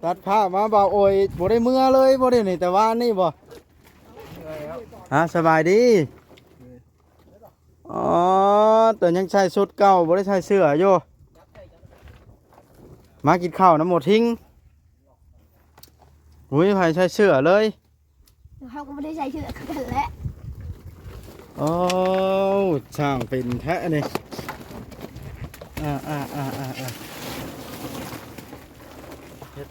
ຕັດພາບມາ ບ່າວໂອຍ ບໍ່ໄດ້ເມືອເລີຍບໍ່ ດຽວນີ້ ແຕ່ວານນີ້ບໍ່? ຮະ ສະບາຍດີ. ອໍ ແຕ່ຍັງໃສ່ຊຸດເກົ່າ ບໍ່ໄດ້ໃສ່ເສື້ອຢູ່. ມາກິນເຂົ້ານຳໝໍທິງ. ບໍ່ມີໃຜໃສ່ເສື້ອເລີຍ. ເຮົາກໍບໍ່ໄດ້ໃສ່ເສື້ອຄືກັນແຫຼະ. ໂອ້ ຊ່າງເປັນແທ້ນີ້. ອ່າ ອ່າ ອ່າ ອ່າ ອ່າ ເຮັດ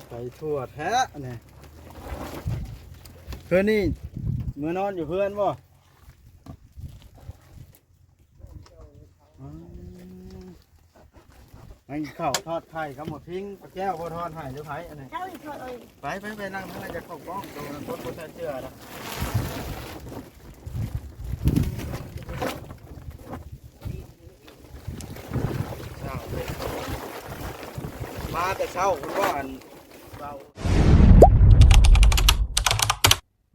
ໄປທົ່ວແທ້ນີ້. ຄືນນີ້ເມືອນອນຢູ່ເຮືອນບໍ່? ອືມ ໃຫ້ເຂົ້າທອດໄຂ່ກັບໝູພິງ ປາແກ້ວບໍ່ທອດໃຫ້ຫຼືໃຜອັນນີ້? ເຈົ້າອີກເທື່ອເອີຍ. ໄປ ໄປ ໄປນັ່ງທາງນັ້ນ ຈະເຂົ້າກ້ອງ ໂຕນັ້ນຄົນບໍ່ໃສ່ເສື້ອນະ. ມາແຕ່ເຊົ້າພຸ້ນບໍ່ ອັນເວົ້າ.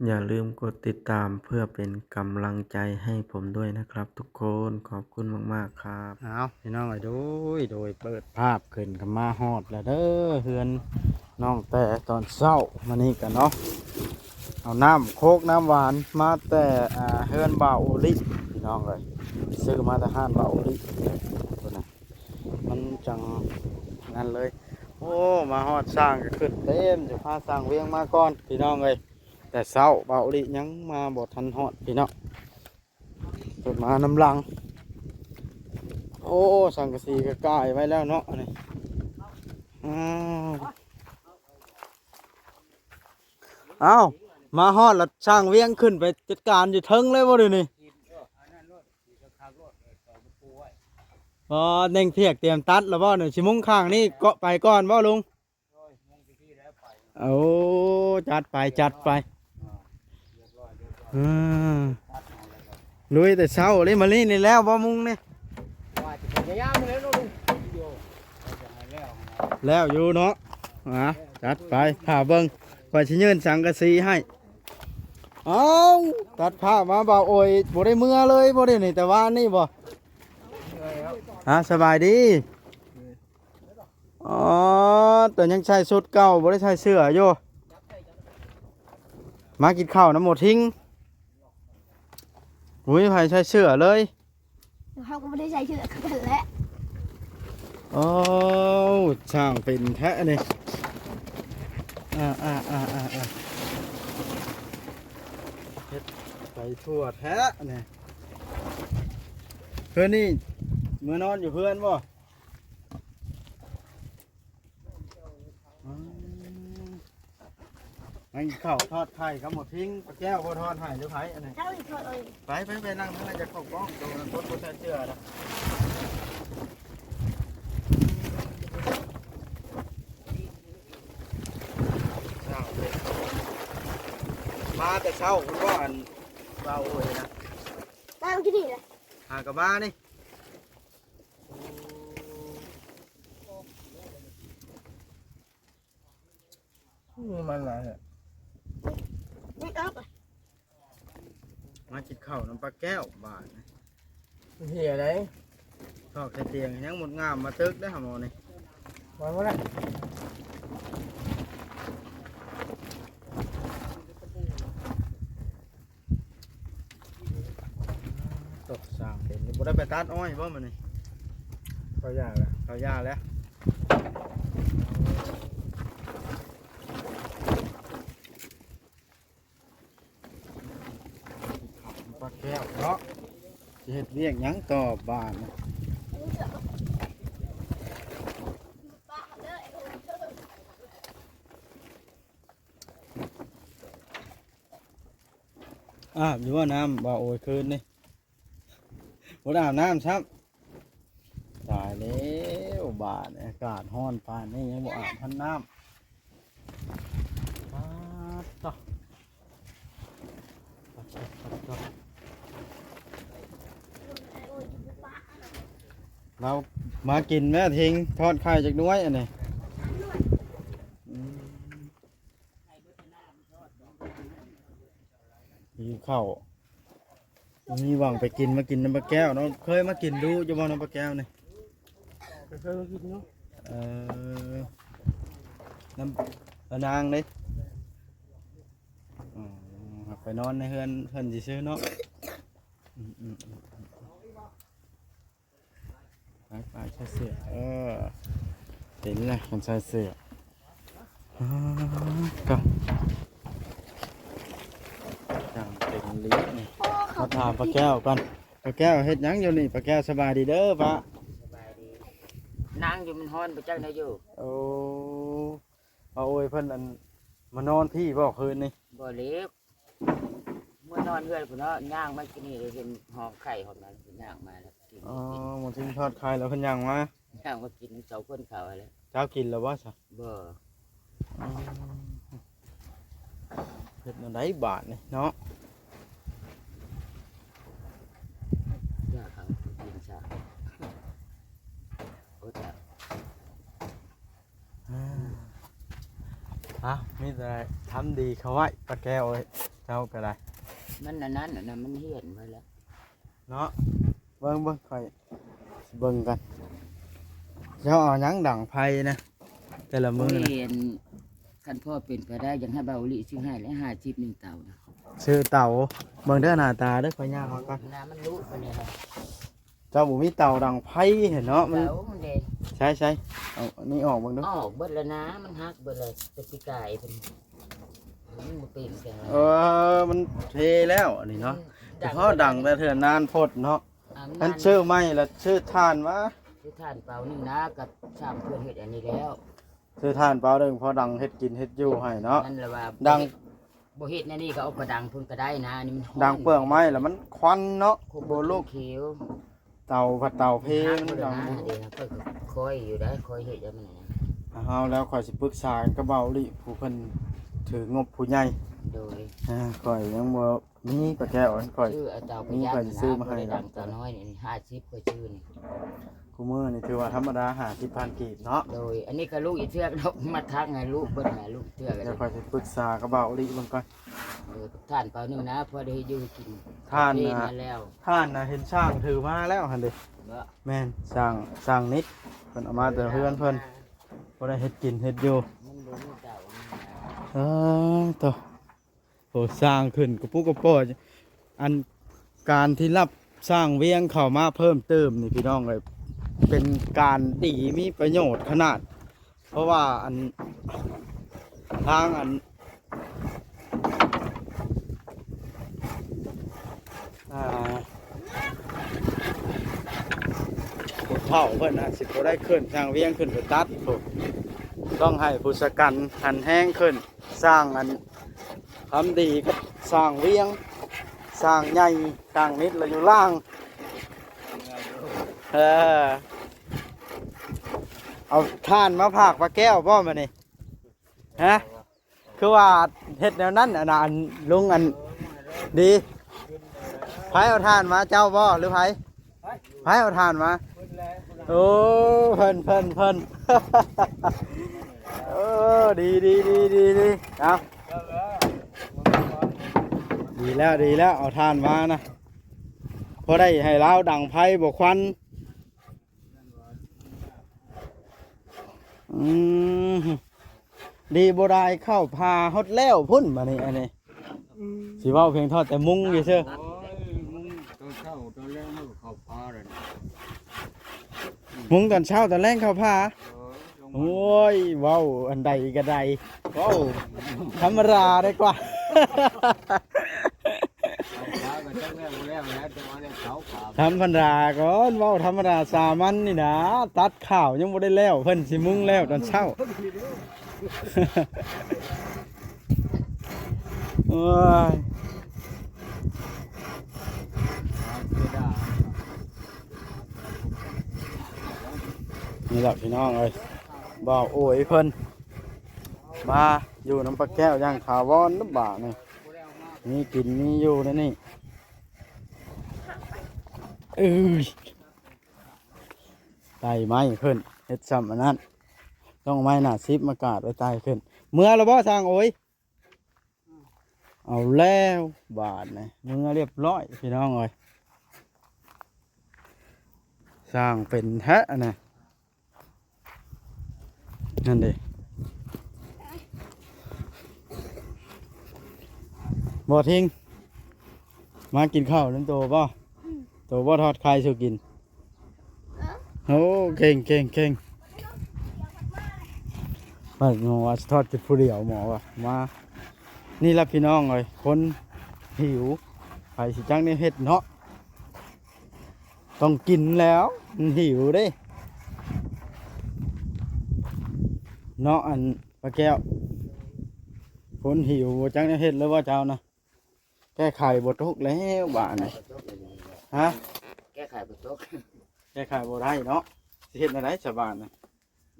อย่าลืมกดติดตามเพื่อเป็นกำลังใจให้ผมด้วยนะครับทุกคน ขอบคุณมากๆ ครับ. ອ້າວ ພີ່ນ້ອງເອີຍ ໂດຍ ໂດຍ ເປີດພາບຂຶ້ນກໍມາຮອດແລ້ວເດີ ເຮືອນນ້ອງແຕ່ຕອນເຊົ້າມານີ້ກັນເນາະ. ເອົານ້ຳໂຄກນ້ຳຫວານມາແຕ່ ອ່າ ເຮືອນບ່າວໂອລິ ພີ່ນ້ອງເອີຍ ຊື້ມາແຕ່ຮ້ານບ່າວໂອລິ ພຸ້ນນະ ມັນຈັ່ງນັ້ນເລີຍ. ໂອ້ ມາຮອດຊ່າງກໍຂຶ້ນເຕັມຢູ່ ພາຊ່າງວຽງມາກ່ອນ ພີ່ນ້ອງເອີຍ. ແຕ່ເຊົ້າບ່າວໂອລິຍັງມາບໍ່ທັນຮອດພີ່ນ້ອງ ເພິ່ນມານຳຫຼັງ. ໂອ້ ສັງກະສີກໍກ່າຍໄວ້ແລ້ວເນາະ ອັນນີ້. ອ້າວ ອ້າວ ມາຮອດລະ ຊ່າງວຽງຂຶ້ນໄປຈັດການຢູ່ເທິງເລີຍບໍ່ ດຽວນີ້? ອໍ ແໜ່ງພຽກຕຽມຕັດແລ້ວບໍ່ນີ້? ຊິມຸງຂ້າງນີ້ເກາະໄປກ່ອນບໍ່ລຸງ? ໂອ້ ຈັດໄປ ຈັດໄປ. ເອີ ລຸຍແຕ່ເຊົ້າເລີຍ ມາລີ້ນີ້ແລ້ວບໍ່ມຸງນີ້? ແລ້ວຢູ່ເນາະ. ອ່າ ຈັດໄປ ຖ້າເບິ່ງ ຂ້ອຍຊິຍື່ນສັງກະສີໃຫ້. ອ້າວ ຕັດພາບມາ ບ່າວໂອຍ ບໍ່ໄດ້ເມືອເລີຍບໍ່ ດຽວນີ້ ແຕ່ວານນີ້ບໍ່? ຮະ ສະບາຍດີ. ອໍ ແຕ່ຍັງໃສ່ຊຸດເກົ່າ ບໍ່ໄດ້ໃສ່ເສື້ອຢູ່. ມາກິນເຂົ້ານຳໝໍທິງ. ບໍ່ມີໃຜໃສ່ເສື້ອເລີຍ. ເຮົາກໍບໍ່ໄດ້ໃສ່ເສື້ອຄືກັນແຫຼະ. ໂອ້ ຊ່າງເປັນແທ້ນີ້. ອ່າ ອ່າ ອ່າ ອ່າ ອ່າ ເຮັດໄປທົ່ວແທ້ນີ້. ຄືນນີ້ເມືອນອນຢູ່ເຮືອນບໍ່? ອືມ ໃຫ້ເຂົ້າທອດໄຂ່ກັບໝູພິງ ປາແກ້ວບໍ່ທອດໃຫ້ຫຼືໃຜອັນນີ້? ເຈົ້າອີກເທື່ອເອີຍ. ໄປ ໄປ ໄປນັ່ງທາງນັ້ນ ຈະເຂົ້າກ້ອງ ໂຕນັ້ນຄົນບໍ່ໃສ່ເສື້ອນະ. ມາແຕ່ເຊົ້າພຸ້ນບໍ່ ອັນ ບ່າວໂອຍນະ? ມາກິນນີ້ແຫຼະ ຫາກະມານີ້. ອືມ ມັນຫຼາຍແທ້. ມາກິນເຂົ້ານຳປາແກ້ວບາດນີ້. ເຫີຍໃດ ຊອກໃສ່ຕຽງ ຍັງໝົດງາມມາຕຶກໄດ້ຫາໝໍນີ້. ວ່າບໍ່ໄດ້. ຕົກສ້າງເປັນ ບໍ່ໄດ້ໄປຕັດອ້ອຍບໍ່ມື້ນີ້? ເຂົາຢາແລ້ວ ເຂົາຢາແລ້ວ. ປາແກ້ວເນາະ ຊິເຮັດວຽກຫຍັງຕໍ່ບາດນີ້? ອາບຢູ່ບໍ່ນ້ຳ ບ່າວໂອຍ ຄືນນີ້? ບໍ່ໄດ້ອາບນ້ຳຊ້ຳ. ຕາຍແລ້ວ ບາດນີ້ອາກາດຮ້ອນປານນີ້ ຍັງບໍ່ອາບທັນນ້ຳ. ປາດໂທ້ ປາດໂທ້ ປາດໂທ້. ລາວມາກິນແມ້ ທິງ ທອດໄຂ່ຈັກໜ່ວຍອັນນີ້. ອືມ ຫິວເຂົ້າ ມີຫວັງໄປກິນ ມາກິນນຳປາແກ້ວເນາະ. ເຄີຍມາກິນດຸຢູ່ບໍ່ນຳປາແກ້ວນີ້? ກໍເຄີຍມາກິນຢູ່. ເອີ ນຳ ເອີ ນາງເດ້. ອືມ ໄປນອນໃນເຮືອນເພິ່ນຊື່ໆເນາະ. ອືມໆ ໄປໆ ໃສ່ເສື້ອ ເອີ ເຫັນແລ້ວ ມັນໃສ່ເສື້ອ ອາ ກໍຈັ່ງເປັນລີ້ນີ້. ມາຖາມປ້າແກ້ວກ່ອນ ປ້າແກ້ວເຮັດຫຍັງຢູ່ນີ້? ປ້າແກ້ວ ສະບາຍດີເດີປ້າ. ສະບາຍດີ. ນັ່ງຢູ່ ມັນຮ້ອນ ບໍ່ຈັກແນວຢູ່. ໂອ້ ປ້າໂອຍເພິ່ນ ອັນ ມານອນພີ້ບໍ່ຄືນນີ້? ບໍ່ແລ້ວ ເມືອນອນເຮືອນພຸ້ນເນາະ ຍ່າງມາກິນນີ້ ເຫັນຫ້ອງໄຂ່ຫ້ອງນັ້ນ ຍ່າງມາແລ້ວກິນ. ອໍ ໝູຊິງທອດໄຂ່ແລ້ວເພິ່ນຍ່າງມາ ຍ່າງມາກິນສອງຄົນເຂົາຫັ້ນແຫຼະ. ເຈົ້າກິນແລ້ວບໍ່ຊະ? ບໍ່. ອໍ ເຮັດແນວໃດບາດນີ້ເນາະ? ຢາກເອົາກິນຊະ ອົດເອົາ. ເອົາ ມີແຕ່ທຳດີເຂົ້າໄວ້ ປ້າແກ້ວເອີຍ ເຈົ້າກໍໄດ້. ມັນອັນນັ້ນ ອັນນັ້ນມັນຫ້ຽນໄວ້ແລ້ວເນາະ. ເບິ່ງ ເບິ່ງ ຂ້ອຍຊິເບິ່ງກ່ອນ ເຈົ້າເອົາຫຍັງດັງໄຟນະ ແຕ່ລະມື້ນະ? ໂອ້ຍ ຄັນພໍເປັນໄປໄດ້ ຢາກໃຫ້ບ່າວອີ່ຫຼີຊື້ໃຫ້ແຫຼະ ຫ້າສິບ ໜຶ່ງເຕົານະ. ຊື້ເຕົາ? ເບິ່ງເດີ ໜ້າຕາເດີ ຂ້ອຍຍ່າງເອົາກ່ອນ. ໜ້າມັນລຸປານນີ້ນະ. ເຈົ້າບໍ່ມີເຕົາດັງໄຟຫັ້ນເນາະ? ມັນ ເຕົາມັນເດ. ໃຊ້ໆ ເອົາອັນນີ້ອອກເບິ່ງດູ. ອອກເບິດແລ້ວນະ ມັນຫັກເບິດແລ້ວ ແຕ່ປີກາຍເພິ່ນ ມັນບໍ່ເປັນແຕ່. ເອີ ມັນເພແລ້ວອັນນີ້ເນາະ. ອືມ ແຕ່ພໍດັງແຕ່ເທື່ອນານໂພດເນາະ. ອັນນັ້ນຊື້ໃໝ່ລະຊື້ຖ່ານມາ ຊື້ຖ່ານເປົາໜຶ່ງນະ ກໍຊ່າງເພິ່ນເຮັດອັນນີ້ແລ້ວ. ຊື້ຖ່ານເປົາໜຶ່ງ ພໍດັງເຮັດກິນເຮັດຢູ່ໃຫ້ເນາະ. ນັ້ນລະວ່າ ດັງ ບໍ່ເຮັດແນວນີ້ກໍເອົາກະດັງພຸ້ນກໍໄດ້ນະ ອັນນີ້ມັນຮ້ອນ ດັງເປືອງໄມ້ລະມັນຄວັນເນາະ ບໍ່ລຸກ. ເຕົາພັດເຕົາເພ ມັນດັງບໍ່ລຸກ. ຂ້ອຍຢູ່ໄດ້ ຂ້ອຍເຮັດໄດ້ມັນ. ເອົາແລ້ວ ຂ້ອຍຊິປຶກສາກັບບ່າວອີ່ຫຼີ ຜູ້ເພິ່ນຖືງົບຜູ້ໃຫຍ່. ໂດຍ ຂ້ອຍຍັງບໍ່ມີ ປ້າແກ້ວ. ຂ້ອຍຊື້ເອົາເຕົາປະຢັດ ມີ ຂ້ອຍຊິຊື້ມາໃຫ້ ນະ ບໍ່ໄດ້ດັງເຕົານ້ອຍນີ້ ຫ້າສິບ ຂ້ອຍຊື້ນີ້. ຄູ່ມື້ນີ້ຖືວ່າທຳມະດາ ຫ້າສິບພັນກີບເນາະ. ໂດຍ ອັນນີ້ກໍລູກອີເທື່ອດອກ ມາທັກໃຫ້ລູກເບິ່ງ ໃຫ້ລູກເທື່ອກໍ. ດຽວຂ້ອຍຊິປຶກສາກັບບ່າວອີ່ຫຼີເບິ່ງກ່ອນ. ເອີ ຖ່ານເປົາໜຶ່ງນະ ພໍໄດ້ເຮັດຢູ່ເຮັດກິນ. ຖ່ານນະ ຖ່ານນະ ເຫັນຊ່າງຖືມາແລ້ວຫັ້ນເດ. ແມ່ນ ຊ່າງ ຊ່າງນິດ ເພິ່ນເອົາມາແຕ່ເຮືອນເພິ່ນ ພໍໄດ້ເຮັດກິນເຮັດຢູ່. ເອີ ໂຕ ໂອ້ ສ້າງຂຶ້ນກະປຸກກະປໍ. ອັນ ການທີ່ຮັບຊ່າງວຽງເຂົ້າມາເພີ່ມເຕີມນີ້ ພີ່ນ້ອງເອີຍ ເປັນການດີມີປະໂຫຍດຂະໜາດ. ເພາະວ່າ ອັນ ທາງ ອັນ ອ່າ ຜູ້ເຖົ້າເພິ່ນອາດຊິບໍ່ໄດ້ເຄື່ອນຊ່າງວຽງຂຶ້ນໄປຕັດພຸ້ນ ຕ້ອງໃຫ້ຜູ້ຊະກັນຫັນແຮງຂຶ້ນ. ຊ່າງອັນ ຄຳດີກັບຊ່າງວຽງ ຊ່າງໃຫຍ່ ຊ່າງນິດລະຢູ່ລ່າງ. ເອີ ເອົາຖ່ານມາຝາກປ້າແກ້ວບໍ່ມື້ນີ້? ຮະ? ຄືວ່າເຮັດແນວນັ້ນ ອັນນ່າ ອັນລຸງ ອັນດີ ໃຜເອົາຖ່ານມາ ເຈົ້າບໍ່ ຫຼືໃຜ? ໃຜເອົາຖ່ານມາ? ໂອ້ ເພິ່ນ ເພິ່ນ ເພິ່ນ ເອີ ດີ ດີ ດີ ດີ ດີ ເອົາ ດີແລ້ວ ດີແລ້ວ ເອົາຖ່ານມານະ ພໍໄດ້ໃຫ້ລາວດັງໄຟບໍ່ຄວັນ. ອືມ ດີບໍ່ດາຍ ເຂົ້າປ່າຮອດແລ້ວພຸ້ນ ບາດນີ້ ອັນນີ້ ອືມ ຊິເວົ້າພຽງທອດແຕ່ມຸງຊື່ໆ. ໂອ້ຍ ມຸງຕອນເຊົ້າຕອນແລງມັນກໍເຂົ້າປ່າແລ້ວ ມຸງຕອນເຊົ້າຕອນແລງເຂົ້າປ່າ. ໂອ້ຍ ເວົ້າອັນໃດກໍໄດ້ ເວົ້າທຳມະດາໄດ້ກວ່າ. ທຳມະດາກ່ອນ ເວົ້າທຳມະດາສາມັນນີ້ນາ ຕັດຂ້າວຍັງບໍ່ໄດ້ແລ້ວ ເພິ່ນຊິມຸງແລ້ວຕອນເຊົ້າ. ໂອ້ຍ ນີ້ລະພີ່ນ້ອງເອີຍ ບ່າວໂອຍເພິ່ນມາຢູ່ນຳປ້າແກ້ວຢ່າງຖາວອນນະບາດນີ້. ມີກິນມີຢູ່ໃນນີ້. ເອີຍ ໄຕ່ໄມ້ຂຶ້ນ ເຮັດຊ່ຳອັນນັ້ນ ຕ້ອງເອົາໄມ້ໜ້າສິບມາກາດໄວ້ໄຕ່ຂຶ້ນ. ເມືອແລ້ວບໍ່ຊ່າງໂອຍ? ເອົາແລ້ວບາດນີ້ ເມືອລຽບຮ້ອຍພີ່ນ້ອງເອີຍ. ຊ່າງເປັນແທ້ອັນນະ. ນັ້ນເດ້ ບໍ່ທິງ ມາກິນເຂົ້ານຳໂຕບໍ່? ໂຕບໍ່ທອດໄຂ່ສູ່ກິນ? ໂອ້ ເກັ່ງ ເກັ່ງ ເກັ່ງ ວ່າ ວ່າຊິທອດແຕ່ຜູ້ດຽວ ໝໍວ່າ ມາ ນີ້ລະພີ່ນ້ອງເອີຍ ຄົນຫິວ ໃຜຊິຈັກແນວເຮັດເນາະ ຕ້ອງກິນແລ້ວ ມັນຫິວເດ້ ເນາະ ອັນປ້າແກ້ວ ຄົນຫິວບໍ່ຈັກແນວເຮັດເລີຍວ່າເຈົ້ານະ ແກ້ໄຂບໍ່ຕົກແລ້ວບາດນີ້ ແກ້ໄຂບໍ່ຕົກເລີຍ ຮະ ແກ້ໄຂບໍ່ຕົກ ແກ້ໄຂບໍ່ໄດ້ເນາະ ຊິເຮັດແນວໃດຊະບາດນີ້?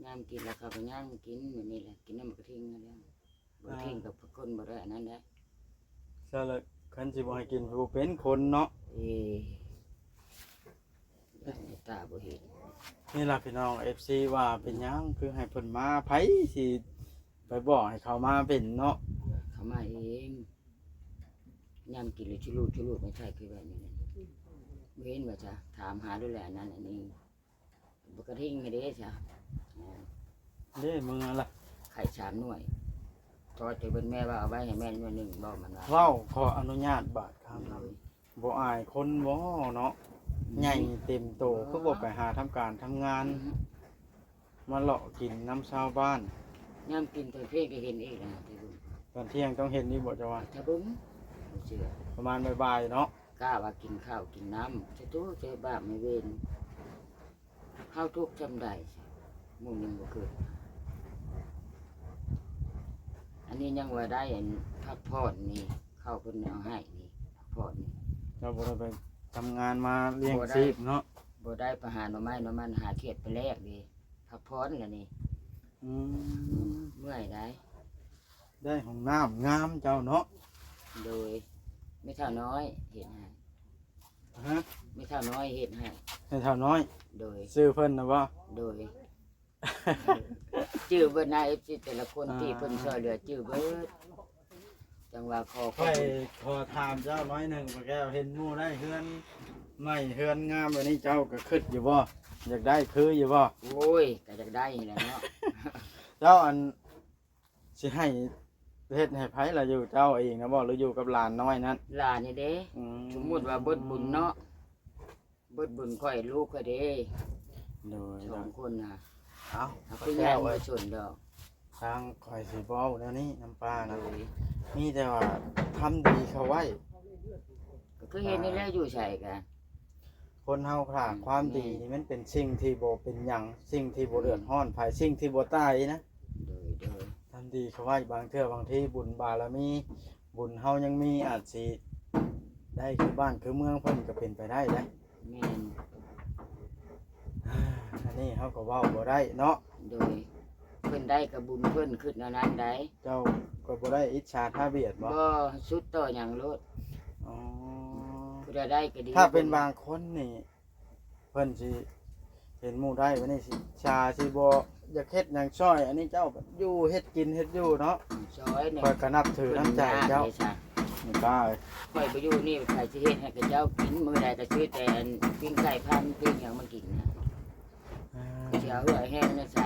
ຍາມກິນແລ້ວເຂົາກໍຍ່າງກິນ ແບບນີ້ແຫຼະ ກິນນຳບັກກະທິງນັ້ນແຫຼະ ບັກກະທິງກັບຄົນບໍ່ໄດ້ອັນນັ້ນແຫຼະ ຊະລະ ຄັນຊິບໍ່ໃຫ້ກິນບໍ່ເປັນຄົນເນາະ ເອີ ຢ້ານແຕ່ຕາບໍ່ເຫັນ ນີ້ລະພີ່ນ້ອງ ເອັຟຊີ ວ່າເປັນຫຍັງຄືໃຫ້ເພິ່ນມາ ໃຜຊິໄປບອກໃຫ້ເຂົາມາເປັນເນາະ ເຂົາມາເອງ ຍາມກິນແລ້ວຊຸລຸ ຊຸລຸ ໄປໃສ່ຄືແບບນີ້ ບໍ່ເຫັນວ່າຈະຖາມຫາໂລດແຫຼະ ອັນນັ້ນອັນນີ້ ບັກກະທິງໃຫ້ເດ້ຊະ ເດ້ ເມືອລະ ໄຂ່ສາມໜ່ວຍ ກໍຈະເບິ່ງແມ່ວ່າເອົາໄວ້ໃຫ້ແມ່ໜ່ວຍໜຶ່ງ ບອກມັນວ່າ ເວົ້າຂໍອະນຸຍາດບາດຄຳ ໂດຍ ບໍ່ອາຍຄົນບໍ່ເນາະ ອືມ ໃຫຍ່ເຕັມໂຕ ເອີ ຄືບໍ່ໄປຫາທຳການທຳງານ ອືມ ມາເລາະກິນນຳຊາວບ້ານ ຍາມກິນຕອນພຽງກໍເຫັນອີກນະ ຕອນທ່ຽງຕ້ອງເຫັນອີກບໍ່ເຈົ້າວ່າ? ຖ້າເບິ່ງ ບໍ່ເຊື່ອ ປະມານບ່າຍໆເນາະ ກະວ່າກິນເຂົ້າກິນນ້ຳ ສາທຸ ເຈົ້າບາບໃຫ້ເວນ ເຮົາທຸກສ່ຳໃດ ໝູ່ຍັງບໍ່ເກີດ ອັນນີ້ຍັງວ່າໄດ້ອັນພັກຜ່ອນນີ້ ເຂົາເພິ່ນເອົາໃຫ້ນີ້ ພັກຜ່ອນນີ້ ເຈົ້າບໍ່ໄດ້ໄປທຳງານມາລ້ຽງຊີບເນາະ ບໍ່ໄດ້ ບໍ່ໄດ້ໄປຫາໜໍ່ໄມ້ໜໍ່ມັນ ຫາຂຽດໄປແລກເດ້ ພັກຜ່ອນລະນີ້ ອືມ ເມື່ອຍໄດ໋ ໄດ້ຫ້ອງນ້ຳງາມເຈົ້າເນາະ ໂດຍ ແມ່ເຖົ້ານ້ອຍເຮັດໃຫ້ ຮະ ແມ່ເຖົ້ານ້ອຍເຮັດໃຫ້ ແມ່ເຖົ້ານ້ອຍ ໂດຍ ຊື່ເພິ່ນນະບໍ່? ໂດຍ ຈື່ເບິດນະ ເອັຟຊີ ແຕ່ລະຄົນ ອ່າ ທີ່ເພິ່ນຊ່ວຍເຫຼືອ ຈື່ເບິດ ຈັ່ງວ່າຂໍຂອບຄຸນ ຂ້ອຍຂໍຖາມເຈົ້າໜ້ອຍໜຶ່ງ ປາແກ້ວ ເຫັນໝູ່ໄດ້ເຮືອນໃໝ່ເຮືອນງາມແບບນີ້ ເຈົ້າກໍຄິດຢູ່ບໍ່? ຢາກໄດ້ຄືຢູ່ບໍ່? ໂອ້ຍ ກໍຢາກໄດ້ຫັ້ນແຫຼະເນາະ ເຈົ້າ ອັນ ຊິໃຫ້ເຮັດໃຫ້ໃຜລະ ຢູ່ເຈົ້າເອງນະບໍ່ ຫຼືຢູ່ກັບຫຼານນ້ອຍນັ້ນ? ຫຼານນີ້ເດ້ ອືມ ສົມມຸດວ່າເບິດບຸນເນາະ ເບິດບຸນຂ້ອຍລູກຂ້ອຍເດ້ ໂດຍ ສອງຄົນນະ ເອົາ ເອົາຜູ້ໃຫຍ່ມາຊົນດອກ ທາງຂ້ອຍຊິເວົ້າແນວນີ້ນຳປ້ານະ ໂດຍ ມີແຕ່ວ່າທຳດີເຂົ້າໄວ້ ກໍຄືເຮັດນີ້ແຫຼະ ອ່າ ຢູ່ໃສກະ ຄົນເຮົາຖ້າ ອືມ ຄວາມດີ ແມ່ນ ນີ້ມັນເປັນສິ່ງທີ່ບໍ່ເປັນຫຍັງ ສິ່ງທີ່ບໍ່ເດືອດຮ້ອນໃຜ ອືມ ສິ່ງທີ່ບໍ່ຕາຍນະ ໂດຍ ໂດຍ ທຳດີເຂົ້າໄວ້ ບາງເທື່ອບາງທີບຸນບາລະມີ ບຸນເຮົາຍັງມີ ອາດຊິໄດ້ຄືບ້ານຄືເມືອງເພິ່ນກໍເປັນໄປໄດ້ເດ້ ແມ່ນ ອັນນີ້ເຮົາກໍເວົ້າບໍ່ໄດ້ເນາະ ໂດຍ ເພິ່ນໄດ້ກໍບຸນເພິ່ນ ຄິດແນວນັ້ນໃດ ເຈົ້າກໍບໍ່ໄດ້ອິດສາຖ້າບຽດບໍ່? ບໍ່ ສຸດຕໍ່ຫຍັງໂລດ ອໍ ຜູ້ໃດໄດ້ກໍດີ ຖ້າເປັນບາງຄົນນີ້ ເພິ່ນຊິເຫັນໝູ່ໄດ້ ບາດນີ້ຊິ ຊາຊິບໍ່ຢາກເຮັດຫຍັງຊ່ອຍ ອັນນີ້ເຈົ້າຢູ່ເຮັດກິນເຮັດຢູ່ເນາະ ຊ່ອຍນີ້ ຂ້ອຍກໍນັບຖືນ້ຳໃຈເຈົ້າ ເພິ່ນຍາກເດ້ຊະ ນີ້ປ້າເອີຍ ຂ້ອຍບໍ່ຢູ່ນີ້ ໃຜຊິເຮັດໃຫ້ຂະເຈົ້າກິນ? ມື້ໃດກໍຊື້ແຕ່ປີ້ງໄກ່ພັນປີ້ງຫຍັງມາກິນນະ ອ່າ ຊິເອົາເຫື່ອແຮງໃນໃສ?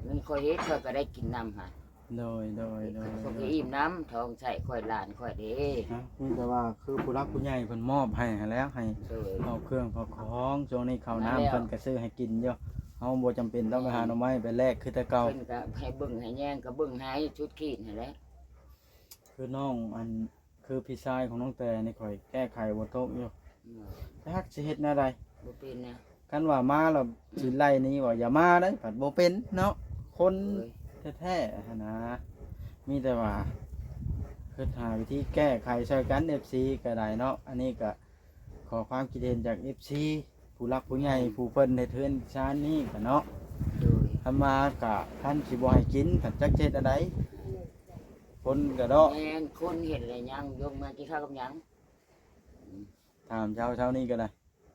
ມັນຂ້ອຍເຮັດ ຂ້ອຍກໍໄດ້ກິນນຳຫັ້ນ ໂດຍ ໂດຍ ໂດຍ ຂ້ອຍກໍອີ່ມນຳ ທ້ອງໃສ່ຂ້ອຍ ຫຼານຂ້ອຍເດ້ ຮະ ມີແຕ່ວ່າຄືຜູ້ຫຼັກຜູ້ໃຫຍ່ເພິ່ນມອບໃຫ້ຫັ້ນແຫຼະ ໃຫ້ ໂດຍ ຄອບເຄື່ອງຄອບຂອງ ຊ່ວງນີ້ເຂົ້ານ້ຳ ນັ້ນແຫຼະ ເພິ່ນກໍຊື້ໃຫ້ກິນຢູ່ ເຮົາບໍ່ຈຳເປັນຕ້ອງໄປຫາໜໍ່ໄມ້ໄປແລກຄືແຕ່ເກົ່າ ເພິ່ນກໍໃຫ້ເບິ່ງໃຫ້ແຍງ ກໍເບິ່ງໃຫ້ສຸດຂີດຫັ້ນແຫຼະ ຄືນ້ອງ ອັນ ຄືພີ່ຊາຍຂອງນ້ອງແຕນີ້ ຂ້ອຍແກ້ໄຂບໍ່ຕົກຢູ່ ອືມ ຈັກຊິເຮັດແນວໃດ ບໍ່ເປັນນະ ຄັນວ່າມາແລ້ວຊິໄລ່ໜີ ວ່າຢ່າມາໄດ໋ ພັດບໍ່ເປັນເນາະ ຄົນ ໂດຍ ແທ້ໆຫັ້ນນະ ມີແຕ່ວ່າຄິດຫາວິທີແກ້ໄຂຊ່ອຍກັນ ເອັຟຊີ ກໍໄດ້ເນາະ ອັນນີ້ກໍຂໍຄວາມຄິດເຫັນຈາກ ເອັຟຊີ ຜູ້ຫຼັກຜູ້ໃຫຍ່ ອືມ ຜູ້ເພິ່ນເຮັດເຮືອນຊານນີ້ກໍເນາະ ໂດຍ ທຳມາກໍຄັນຊິບໍ່ໃຫ້ກິນ ກໍຈັກເຮັດແນວໃດ ຄົນກະເນາະ ແມ່ນ ຄົນເຮັດແລ້ວຍັງ ຍົກມາກິນເຂົ້າກັບຫຍັງ? ອືມ ຖາມເຈົ້າ ເຊົ້ານີ້ກໍໄດ້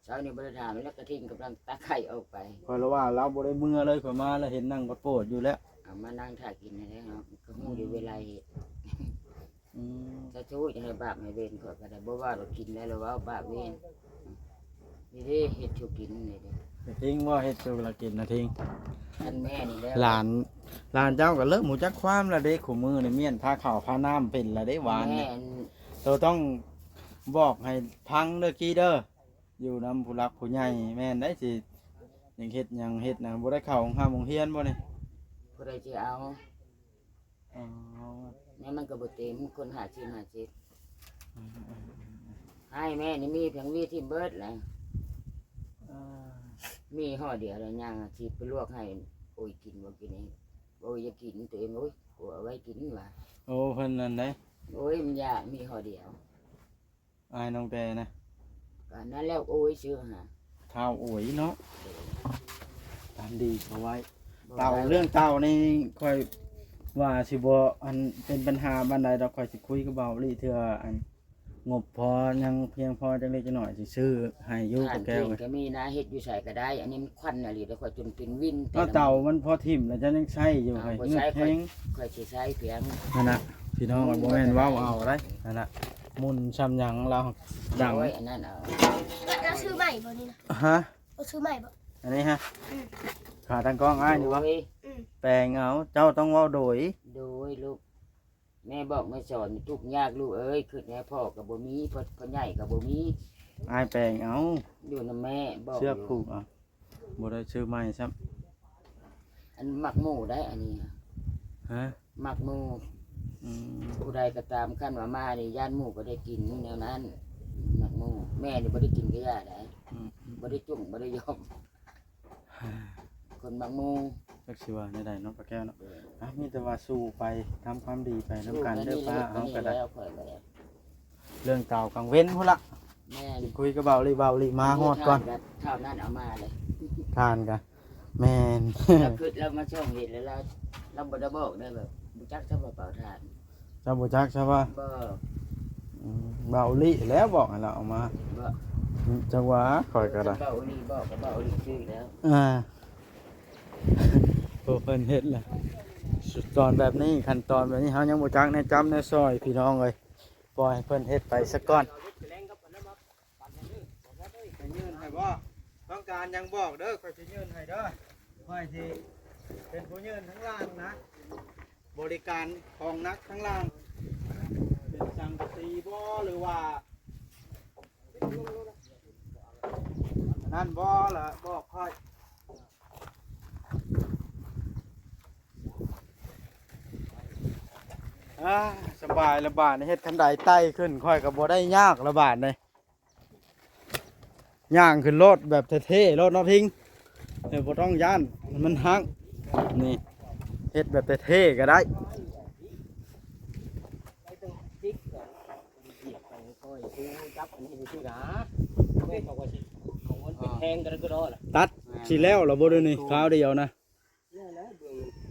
ເຊົ້ານີ້ບໍ່ໄດ້ຖາມ ແລ້ວກະທິງກຳລັງຕັກໄຂ່ອອກໄປ ຂ້ອຍລະວ່າລາວບໍ່ໄດ້ເມືອເລີຍ ຂ້ອຍມາລະເຫັນນັ່ງປາດໂປດຢູ່ແລ້ວ ເອົາມານັ່ງຖ້າກິນຫັ້ນແຫຼະເນາະ ກໍຮູ້ຢູ່ເວລາເຮັດ ອືມ ສາທຸ ຢ່າໃຫ້ບາບໃຫ້ເວນ ຂ້ອຍກໍໄດ້ບໍ່ວ່າລະກິນແລ້ວ ລະເວົ້າບາບເວນ ນີ້ເດ້ ເຮັດສູ່ກິນນີ້ເດ້ ກະທິງບໍ່ ເຮັດສູ່ລະກິນນະທິງ ອັນແມ່ນີ້ແຫຼະ ຫຼານ ຫຼານເຈົ້າກໍເລີ່ມຮູ້ຈັກຄວາມລະເດ້ ຄູ່ມື້ນີ້ມ້ຽນພາເຂົ້າພານ້ຳເປັນລະເດ້ ຫວານ ແມ່ນ ໂຕຕ້ອງບອກໃຫ້ຟັງເດີກີເດີ ຢູ່ນຳຜູ້ຫຼັກຜູ້ໃຫຍ່ແມ່ນໄດ໋ ຊິຍັງເຮັດຫຍັງເຮັດນະ ບໍ່ໄດ້ເຂົ້າໂຮງຮ່ຳໂຮງຮຽນບໍ່ນີ້? ຜູ້ໃດຊິເອົາ? ອໍ ແມ່ມັນກໍບໍ່ເຕັມ ຄົນຫ້າສິບ ຫ້າສິບ ອືມໆໆ ໃຫ້ແມ່ນີ້ມີພຽງວີທິມເບີດແຫຼະ ເອີ ມີຫໍ່ດຽວແລ້ວ ຍ່າງຊິໄປລວກໃຫ້ໂອ້ຍກິນ ບໍ່ກິນເອງ ໂອ້ຍຢາກກິນ ຕົວເອງ ໂອ້ຍ ກົວເອົາໄວ້ກິນວ່າ ໂອ້ ເພິ່ນນັ້ນໄດ໋ ໂອ້ຍ ມັນຢາກ ມີຫໍ່ດຽວ ອ້າຍນ້ອງແຕ່ນະ ກໍນັ້ນແຫຼະ ໂອ້ຍ ຊື່ຫາ ທ້າວໂອ້ຍເນາະ ໂດຍ ຕາມດີເຂົາໄວ້ ບໍ່ ເຕົາ ໄດ້ ເລື່ອງເຕົານີ້ຂ້ອຍວ່າຊິບໍ່ ອັນ ເປັນບັນຫາປານໃດດອກ ຂ້ອຍຊິຄຸຍກັບເບົາລີເທື່ອ ອັນ ງົບພໍ ຍັງພຽງພໍຈັກເລັກຈັກໜ້ອຍ ຊິຊື້ໃຫ້ຢູ່ ຖ່ານ ພວກແກ ເພິ່ນກໍມີນະ ເຮັດຢູ່ໃສກໍໄດ້ ອັນນີ້ມັນຄວັນອີ່ຫຼີ ແຕ່ຂ້ອຍຈົນເປັນວິນ ເອົາ ແຕ່ລະ ເຕົາມັນພໍຖິ້ມແລ້ວ ເຈົ້າຍັງໃຊ້ຢູ່ ເອົາ ເຮີ້ຍ ບໍ່ໃຊ້ ເຫື່ອແພງ ຂ້ອຍ ຂ້ອຍຊິໃຊ້ພຽງ ຫັ້ນນະ ພີ່ນ້ອງ ບໍ່ແມ່ນເວົ້າເອົາໄດ໋ ຫັ້ນນະ ໝຸ່ນຊ່ຳຫຍັງລາວດັງ ໂອ້ຍ ອັນນັ້ນເອົາ ລາວ ລາວຊື້ໃໝ່ບໍ່ນີ້ນະ? ຮະ? ລາວຊື້ໃໝ່ບໍ່? ອັນນີ້ຮະ? ອືມ ຂາຕັ້ງກ້ອງອ້າຍນີ້ບໍ່? ໂດຍ ອືມ ແປງເອົາ ເຈົ້າຕ້ອງເວົ້າໂດຍ ໂດຍລູກ ແມ່ບອກແມ່ສອນທຸກຍາກລູກເອີຍ ຄຶດແນວພໍ່ກໍບໍ່ມີ ພໍ່ ພໍ່ໃຫຍ່ກໍບໍ່ມີ ອ້າຍແປງເອົາ ຢູ່ນຳແມ່ບອກ ເຊືອກ ຢູ່ ຜູກເອົາ ບໍ່ໄດ້ຊື້ໃໝ່ຊ້ຳ ອັນມັກໝູ່ໄດ໋ ອັນນີ້ ຮະ? ມັກໝູ່ ອືມ ຜູ້ໃດກໍຕາມ ຄັນວ່າມານີ້ ຢ້ານໝູ່ບໍ່ໄດ້ກິນແນວນັ້ນ ມັກໝູ່ ແມ່ນີ້ບໍ່ໄດ້ກິນກະຢ່າໄດ໋ ອືມໆ ບໍ່ໄດ້ຈຸ້ງ ບໍ່ໄດ້ຢອມ ຄົນມັກໝູ່ ຈັກຊິວ່າແນວໃດເນາະ ປ້າແກ້ວເນາະ ເອີ ອ່ະ ມີແຕ່ວ່າສູ້ໄປ ທຳຄວາມດີໄປນຳກັນເດີປ້າ ເຮົາກໍໄດ້ ເລື່ອງເຕົາກາງເວັນພຸ້ນລະ ແມ່ນ ຊິຄຸຍກັບເບົາລີ ເບົາລີມາຮອດກ່ອນ ເທົ່ານັ້ນເອົາມາເລີຍ ຖ່ານກະ ແມ່ນ ລາວຄຶດລາວມາຊ່ອງເຫັນແລ້ວ ລາວ ລາວບໍ່ໄດ້ບອກເດີ ແບບບໍ່ຈັກຈະວ່າເປົ່າຖ່ານ ເຈົ້າບໍ່ຈັກຊະວ່າ ບໍ່ ອືມ ເບົາລີແລ້ວບອກໃຫ້ລາວເອົາມາ ບໍ່ ອືມ ຈັກວ່າຂ້ອຍກໍໄດ້ ເບົາລີບອກກໍເບົາລີຊື່ແລ້ວ ອ່າ ໂອ້ ເພິ່ນເຮັດລະ ຂັ້ນຕອນແບບນີ້ ຂັ້ນຕອນແບບນີ້ ເຮົາຍັງບໍ່ຈັກແນວຈຳແນວຊອຍ ພີ່ນ້ອງເອີຍ ປ່ອຍໃຫ້ເພິ່ນເຮັດໄປສາກ່ອນ. ໄປຍື່ນໃຫ້ບໍ່? ຕ້ອງການຫຍັງບອກເດີ ຂ້ອຍຊິຍື່ນໃຫ້ເດີ ຂ້ອຍຊິເປັນຜູ້ຍື່ນທາງລ່າງນະ ບໍລິການຂອງໜັກທາງລ່າງ ເປັນສັງກະສີບໍ່ ຫຼືວ່າອັນນັ້ນບໍ່ລະ ບອກຂ້ອຍ. ອ່າ ສະບາຍລະບາດນີ້ ເຮັດຄັນໄດໄຕ່ຂຶ້ນ ຂ້ອຍກໍບໍ່ໄດ້ຍາກລະບາດນີ້ ຍ່າງຂຶ້ນໂລດແບບເທ່ໆໂລດເນາະ ທິງ ເອີ ບໍ່ຕ້ອງຢ້ານມັນຫັກ ນີ້ ເຮັດແບບເທ່ໆກໍໄດ້ ຕັດຊິແລ້ວລະບໍ່ ດຽວນີ້ ຄາວດຽວນະ.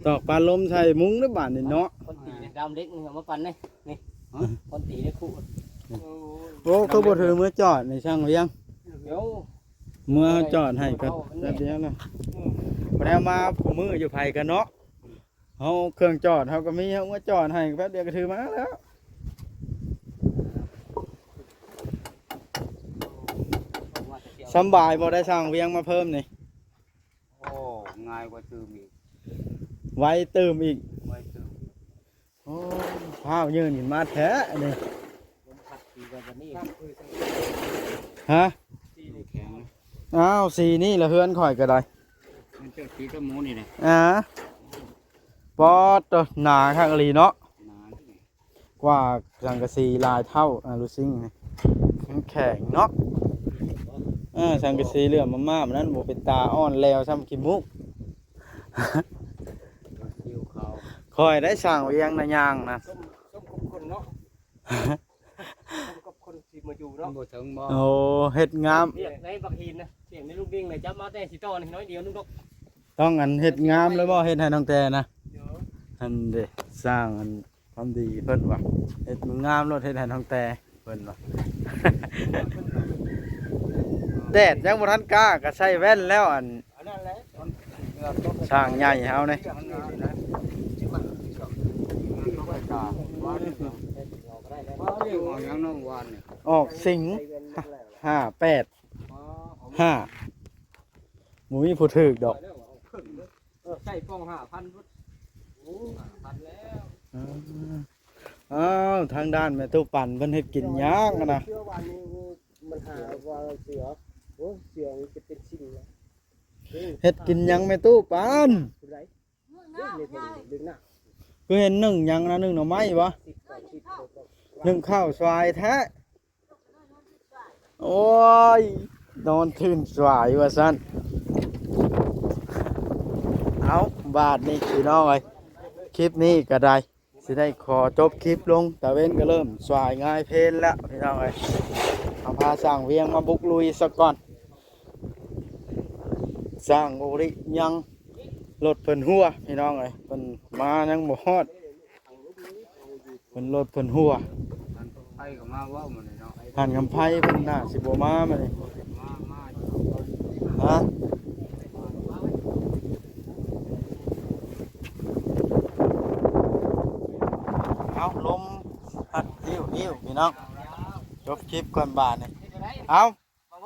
ຕອກປານລົມໃສ່ມຸງເດີບາດນີ້ເນາະ ຄົນຕີດຳເຫຼັກນີ້ເອົາມາປັ່ນນີ້ ນີ້ ຄົນຕີໄດ້ຄູ່ ໂອ້ ຄືບໍ່ຖືເມືອຈອດໃນຊ່າງວຽງ ໂຍ ເມືອຈອດໃຫ້ກັນແປັບດຽວນະ ບໍ່ໄດ້ເອົາມາຄູ່ມື້ຢູ່ໃຜກັນເນາະ ເຮົາເຄື່ອງຈອດເຮົາກໍມີ ເຮົາເມືອຈອດໃຫ້ແປັບດຽວກໍຖືມາແລ້ວ ສຳບາຍບໍ່ ໄດ້ຊ່າງວຽງມາເພີ່ມນີ້? ໂອ້ ງ່າຍກວ່າຕື່ມອີກ ໄວຕື່ມອີກ ໄວຕື່ມ ໂອ້ ພ້າວຍື່ນຂຶ້ນມາແທ້ນີ້ ລົມພັດດີກວ່າບັດນີ້ ຮະ ແຂງ ອ້າວ ສີນີ້ລະເຮືອນຂ້ອຍກໍໄດ້ ມັນເຈົ້າສີຕະໝູນີ້ແຫຼະ ອ່າ ປອດໂຕ ໜາຄັກອີ່ຫຼີເນາະ ໜາ ກວ່າສັງກະສີຫຼາຍເທົ່າ ອາ ລູຊິງ ມັນແຂງເນາະ ເອີ ສັງກະສີເຫຼືອມມາມານັ້ນ ບໍ່ເປັນຕາອ່ອນແຫຼວຊ່ຳຂີ້ມູກ ຂ້ອຍໄດ້ສ້າງວຽງນາຍ່າງນະ ສົມ ສົມກັບຄົນເນາະ ສົມກັບຄົນທີ່ມາຢູ່ເນາະ ບໍ່ເຖິງບໍ່ ໂອ້ ເຮັດງາມ ວຽກໃນບັກຫີນນະ ວຽກໃນລູກບິງນະ ຈັບມາແຕ່ຊິຕໍ່ໜ້ອຍດຽວໜຶ່ງດອກ ຕ້ອງອັນເຮັດງາມເລີຍບໍ່ ເຮັດໃຫ້ນ້ອງແຕ່ນະ ໂດຍ ອັນເດ ສ້າງອັນ ຄວາມດີເພິ່ນວ່າ ເຮັດງາມໂລດ ເຮັດໃຫ້ນ້ອງແຕ່ເພິ່ນວ່າ ແດດຍັງບໍ່ທັນກ້າ ກໍໃສ່ແວ່ນແລ້ວ ອັນ ອັນນັ້ນແຫຼະ ຊ່າງໃຫຍ່ເຮົານີ້ ອອກສິງ ຫ້າແປດ ຫ້າ ບໍ່ມີຜູ້ຖືກດອກ ເອີ ໃສ່ປ່ອງຫ້າພັນພຸ້ນ ໂອ້ ຫ້າພັນແລ້ວ ອືມ ເອີ ເອົາ ທາງດ້ານແມ່ຕູ້ປັນເພິ່ນເຮັດກິນຫຍັງນະ? ເສືອວານນີ້ມັນຫາວ່າເສືອ ໂອ້ ເສືອນີ້ຈະເປັນຊິນແລ້ວ. ເຮັດກິນຫຍັງແມ່ຕູ້ປັນ? ຜູ້ໃດ? ເດ້ ໃນເທິງດຶງໜ້າ ຄືເຫັນໜຶ້ງຫຍັງນະ? ໜຶ້ງໜໍ່ໄມ້ບໍ? ສິບ ສິບ ໜຶ້ງເຂົ້າສວາຍແທ້. ໂອ້ຍ ນອນຕື່ນສວາຍວ່າຊັ້ນ. ເອົາ ບາດນີ້ພີ່ນ້ອງເອີຍ ຄລິບນີ້ກໍໄດ້ ຊິໄດ້ຂໍຈົບຄລິບລົງ. ຕາເວັນກໍເລີ່ມສວາຍງາຍເພນແລ້ວພີ່ນ້ອງເອີຍ. ເຮົາພາຊ່າງວຽງມາບຸກລຸຍສາກ່ອນ. ຊ່າງໂອລິຍັງ ລົດເພິ່ນຮົ່ວພີ່ນ້ອງເອີຍ ເພິ່ນມາຍັງບໍ່ຮອດ. ເພິ່ນລົດເພິ່ນຮົ່ວ ທ່ານຄຳໄພກໍມາເວົ້າມື້ນີ້ເນາະ ທ່ານຄຳໄພເພິ່ນໜ້າຊິບໍ່ມາມື້ນີ້. ມາ ມາຢູ່ ຮະ? ເອົາ ລົມພັດຫິ້ວໆ ພີ່ນ້ອງ ຈົບຄລິບກ່ອນບາດນີ້. ເອົາ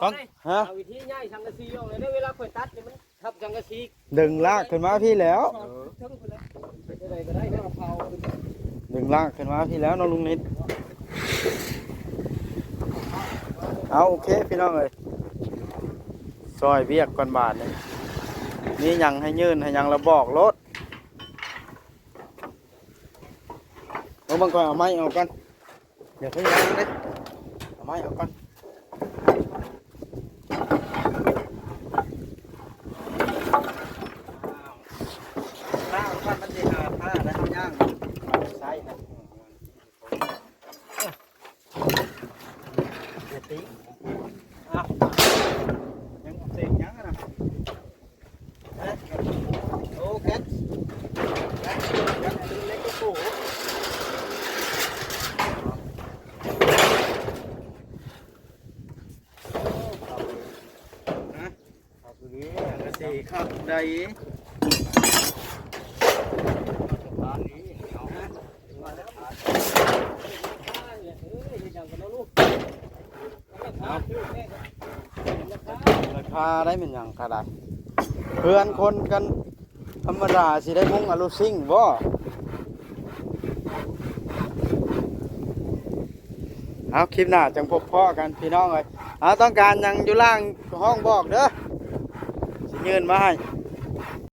ຟັງ ຮະ? ເອົາວິທີຍ້າຍສັງກະສີອອກເລີຍເດີ ເວລາຂ້ອຍຕັດນີ້ມັນທັບສັງກະສີ. ດຶງລາກຂຶ້ນມາພີ້ແລ້ວ ເອີ ເທິງພຸ້ນແຫຼະ ເຮັດຈັ່ງໃດກໍໄດ້ເນາະ ເອົາເອົາຂຶ້ນ ດຶງລາກຂຶ້ນມາພີ້ແລ້ວເນາະລຸງນິດ. ເອົາ ໂອເຄພີ່ນ້ອງເອີຍ ຊ່ອຍວຽກກ່ອນບາດນີ້ ມີຫຍັງໃຫ້ຍື່ນໃຫ້ຫຍັງລະບອກໂລດ. ເອົາ ເບິ່ງກ່ອນ ເອົາໄມ້ອອກກ່ອນ ຢ່າເພິ່ງວາງເດ້ ເອົາໄມ້ອອກກ່ອນ. ຜ້າອອກກ່ອນ ມັນຊິຫາຜ້າແລ້ວເຮົາຍ່າງໃຊ້ນະ. ຢ່າຕີ ອ້າວ ຍັງເສກຫຍັງນະ? ໂອເຄ ຮະ? ຄັກດີ ຄັກໃດ ລາຄາໄດ້ແມ່ນຫຍັງກະໄດ້ ເຮືອນຄົນກັນທຳມະດາຊິໄດ້ມຸງອາລູຊິງບໍ? ເອົາ ຄລິບໜ້າຈັ່ງພົບພໍ້ກັນພີ່ນ້ອງເອີຍ. ເອົາ ຕ້ອງການຫຍັງຢູ່ລ່າງ ຮ້ອງບອກເດີ ຊິຍື່ນມາໃຫ້.